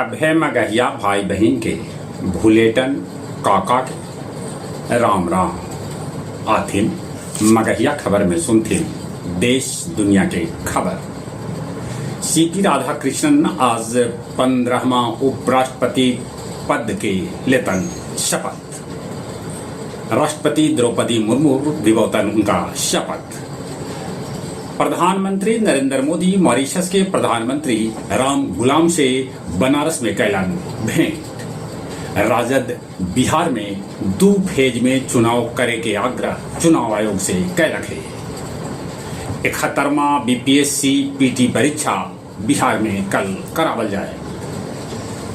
सभे मगहिया भाई बहिन के भुलेटन काका के राम राम। आथिन मगहिया खबर में सुनथिन देश दुनिया के खबर। सीपी राधाकृष्णन आज 15वां उपराष्ट्रपति पद के लेतन शपथ। राष्ट्रपति द्रौपदी मुर्मू दिवौतन उनका शपथ। प्रधानमंत्री नरेंद्र मोदी मॉरीशस के प्रधानमंत्री राम गुलाम से बनारस में कैलन भेंट। राजद बिहार में दू फेज में चुनाव करे के आग्रह चुनाव आयोग से कैलक है। 71वां बीपीएससी पीटी परीक्षा बिहार में कल करावल जाए।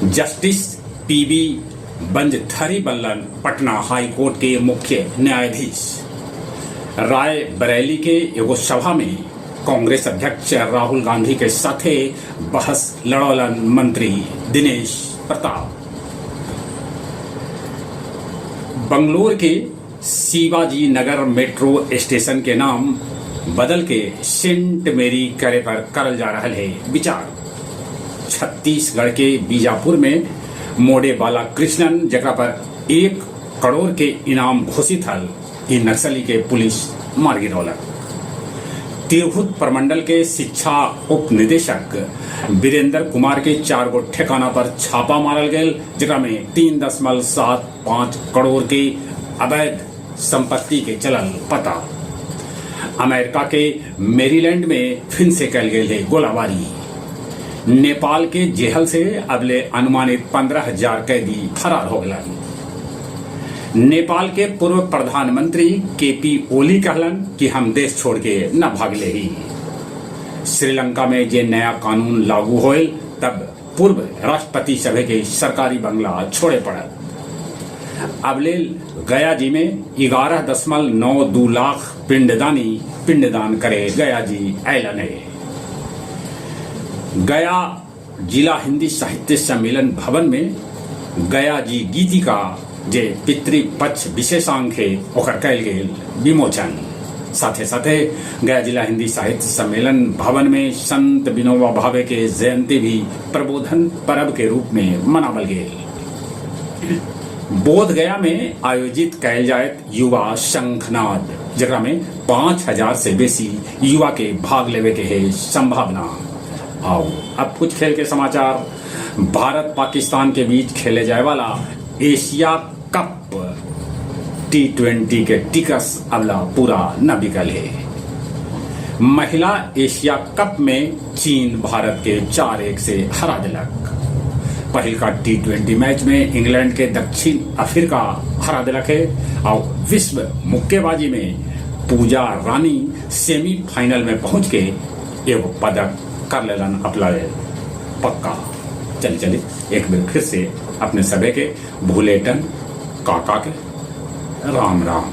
जस्टिस पीबी बंजथरी बनलन पटना हाई कोर्ट के मुख्य न्यायाधीश। राय बरेली के एगो सभा में कांग्रेस अध्यक्ष राहुल गांधी के साथे बहस लड़ौलन मंत्री दिनेश प्रताप। बंगलोर के शिवाजी नगर मेट्रो स्टेशन के नाम बदल के सेंट मेरी करे पर करल जा रहा है विचार। छत्तीसगढ़ के बीजापुर में मोड़े बाला कृष्णन जकरा पर 1 करोड़ के इनाम घोषित हल, ई नक्सली के पुलिस मार गिरौलक। तिरहुत प्रमंडल के शिक्षा उप निदेशक वीरेंद्र कुमार के चार गो ठिकाना पर छापा मारल गेल, जेकरा में 3.75 करोड़ के अवैध संपत्ति के चलल पता। अमेरिका के मेरीलैंड में फिर से कैल गेल है गोलाबारी। नेपाल के जेहल से अबले अनुमानित 15,000 कैदी फरार हो गलन। नेपाल के पूर्व प्रधानमंत्री केपी ओली कहलन कि हम देश छोड़ के न भागले ही। श्रीलंका में जे नया कानून लागू होल, तब पूर्व राष्ट्रपति सभा के सरकारी बंगला छोड़े पड़ल। अबले गया जी में 11.92 लाख पिंडदानी पिंडदान करे गया जी ऐलन है। गया जिला हिंदी साहित्य सम्मेलन भवन में गया जी गीतिका जे पितृपक्ष विशेषांक है, ओकर कैल गेल विमोचन। साथे साथे गया जिला हिंदी साहित्य सम्मेलन भवन में संत विनोबा भावे के जयंती भी प्रबोधन पर्व के रूप में मनावल गेल। बोध गया में आयोजित कैल जायत युवा शंखनाद, जकरा में 5,000 से बेसी युवा के भाग लेवे के है संभावना। आओ, अब कुछ खेल के समाचार। भारत पाकिस्तान के बीच खेले जाए वाला एशिया कप टी20 के टिकस अबला पूरा न बिकल है। महिला एशिया कप में चीन भारत के 4-1 से हरा दिलक। पहिलका टी20 मैच में इंग्लैंड के दक्षिण अफ्रीका हरा दिलक है और विश्व मुक्केबाजी में पूजा रानी सेमीफाइनल में पहुंच के एगो पदक कर लेलन अपना पक्का। चल चले, एक बार फिर से अपने सभे के भूलेटन काका के राम राम।